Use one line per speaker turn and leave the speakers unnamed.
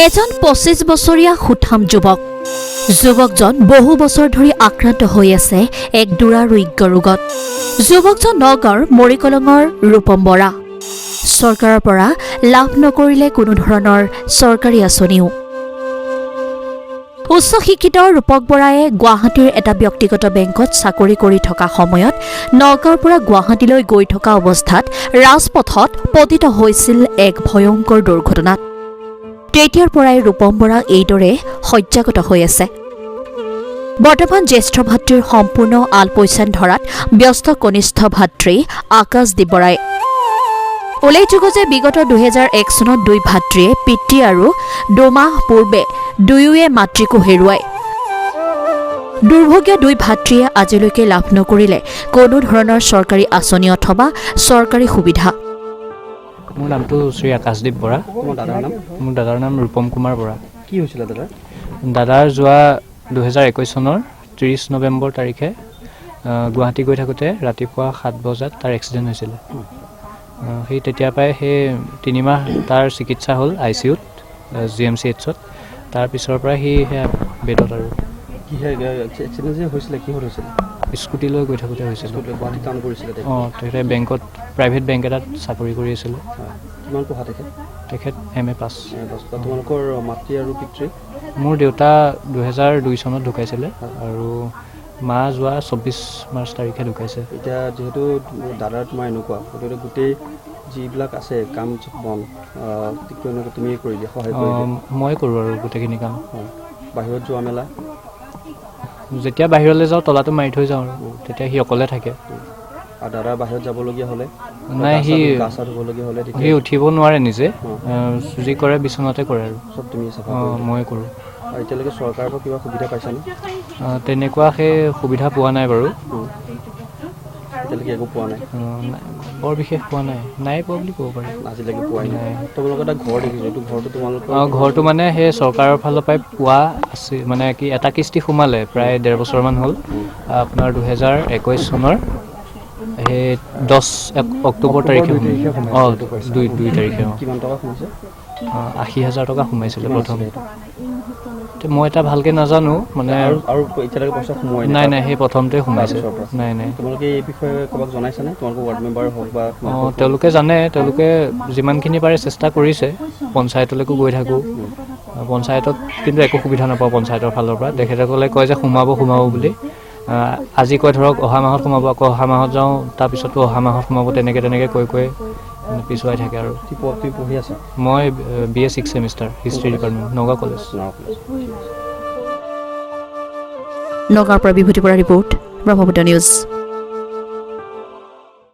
এজন 25 বছৰীয়া সুঠাম যুৱক। যুৱকজন বহু বছৰ ধৰি আক্ৰান্ত হৈ আছে এক দুৰাৰোগ্য ৰোগত। যুৱকজন নগাঁৱৰ মৰিকলঙৰ ৰূপম বৰা। চৰকাৰৰ পৰা লাভ নকৰিলে কোনো ধৰণৰ চৰকাৰী আঁচনিও। উচ্চ শিক্ষিত ৰূপক বৰাই গুৱাহাটীৰ এটা ব্যক্তিগত বেংকত চাকৰি কৰি থকা সময়ত নগাঁৱৰ পৰা গুৱাহাটীলৈ গৈ থকা অৱস্থাত ৰাজপথত পতিত হৈছিল এক ভয়ংকৰ দুৰ্ঘটনাত। তেতিয়াৰ পৰাই ৰূপম বৰা এইদৰে শয্যাগত হৈ আছে। বৰ্তমান জ্যেষ্ঠ ভাতৃৰ সম্পূৰ্ণ আলপৈচান ধৰাত ব্যস্ত কনিষ্ঠ ভাতৃ আকাশদ্বীপ বৰাই। উল্লেখযোগ্য যে বিগত 2001 চনত দুই ভাতৃয়ে পিতৃ আৰু 2 মাহ পূৰ্বে দুয়োৱে মাতৃকো হেৰুৱায়। দুৰ্ভগীয়া দুই ভাতৃয়ে আজিলৈকে লাভ নকৰিলে কোনো ধৰণৰ চৰকাৰী আঁচনি অথবা চৰকাৰী সুবিধা।
মোৰ নামটো শ্ৰী আকাশদ্বীপ বৰা।
তোমাৰ দাদাৰ নাম?
মোৰ দাদাৰ নাম ৰূপম কুমাৰ বৰা।
কি হৈছিলে দাদাৰ?
দাদাৰ যোৱা 2021 চনৰ 30 নৱেম্বৰ তাৰিখে গুৱাহাটী গৈ থাকোঁতে ৰাতিপুৱা 7 বজাত তাৰ এক্সিডেণ্ট হৈছিলে। সেই তেতিয়াৰ পৰাই সেই 3 মাহ তাৰ চিকিৎসা হ'ল আই চি ইউত, জি এম চি এইচত। তাৰ পিছৰ পৰা সি সেয়া বেডত আৰু।
কিহে এক্সিডেণ্ট যে হৈছিলে, কিহত হৈছিলে?
স্কুটি লৈ গৈ থাকোঁতে হৈছিলে।
স্কুটিত গুৱাহাটীত কাম কৰিছিলে তেখেতে?
অঁ, তেখেতে বেংকত, প্ৰাইভেট বেংক এটাত চাকৰি কৰি আছিলে।
হয়। কিমান পঢ়া তেখেত?
তেখেত এম এ পাছ।
তোমালোকৰ মাতৃ আৰু পিতৃ?
মোৰ দেউতা 2002 চনত ঢুকাইছিলে আৰু মা যোৱা 24 মাৰ্চ তাৰিখে ঢুকাইছে।
এতিয়া যিহেতু দাদাৰ তোমাৰ এনেকুৱা, গতিকে গোটেই যিবিলাক আছে কাম বন কিয়নো তুমিয়ে কৰি দিয়া, সহায় কৰি দিয়া?
মই কৰোঁ আৰু গোটেইখিনি কাম।
হয়। বাহিৰত যোৱা মেলা?
যেতিয়া বাহিৰলৈ যাওঁ, তলাটো মাৰি থৈ যাওঁ আৰু তেতিয়া সি অকলে থাকে।
আৰু দাদা বাহিৰত যাবলগীয়া হ'লে?
নাই, সি
গা চা ধুবলগীয়া হ'লে
সি
তেতিয়া?
উঠিব নোৱাৰে নিজে। যি কৰে বিচনাতে কৰে আৰু।
চব তুমি চাফা
অঁ।
কৰি দিয়া?
মই কৰোঁ।
আৰু এতিয়ালৈকে চৰকাৰৰ পৰা কিবা সুবিধা পাইছানে?
তেনেকুৱা সেই সুবিধা পোৱা নাই বাৰু।
এতিয়ালৈকে একো পোৱা নাই?
নাই, বৰ বিশেষ পোৱা নাই, নাই পোৱা বুলি ক'ব পাৰি।
আজিলৈকে পোৱাই নাই?
নাই।
তোমালোকৰ এটা ঘৰ দেখিছোঁ, এইটো ঘৰটো তোমালোকৰ?
অঁ, ঘৰটো মানে সেই চৰকাৰৰ ফালৰ পৰাই পোৱা আছে। মানে কি, এটা কিস্তি সোমালে, প্ৰায় ডেৰ বছৰমান হ'ল। আপোনাৰ 2021 চনৰ সেই 10 অক্টোবৰ তাৰিখে। অঁ, দুই তাৰিখে, অঁ।
কিমান টকা সোমাইছে?
80 হাজাৰ টকা সোমাইছিলে।
কিমান
প্ৰথম
আছিলে সেইটো?
এতিয়া মই এটা ভালকৈ নাজানো মানে।
আৰু এতিয়ালৈকে পইচা সোমোৱাই?
নাই নাই, সেই প্ৰথমটোৱে সোমাইছে।
তাৰপিছৰ পৰা?
নাই।
তোমালোকে এই বিষয়ে কাৰোবাক জনাইছানে? তোমালোকৰ ৱাৰ্ড মেম্বাৰ হওক বা
অঁ, তেওঁলোকে জানে। তেওঁলোকে যিমানখিনি পাৰে চেষ্টা কৰিছে। পঞ্চায়তলৈকো গৈ থাকোঁ। পঞ্চায়তত কিন্তু একো সুবিধা নাপাওঁ। পঞ্চায়তৰ ফালৰ পৰা তেখেতসকলে কয় যে সোমাব সোমাব বুলি। আজি কয় ধৰক অহা মাহত সোমাব, আকৌ অহা মাহত যাওঁ, তাৰপিছতো অহা মাহত সোমাব, তেনেকৈ তেনেকৈ কৈ কৈ মানে পিছুৱাই থাকে আৰু।
তুমি পঢ়ি আছা?
মই B A six semester, history department, Nagaon college.
Nagaon college.
নগাঁৱৰ পৰা বিভূতি বৰা ৰিপৰ্ট, ব্ৰহ্মপুত্ৰ নিউজ।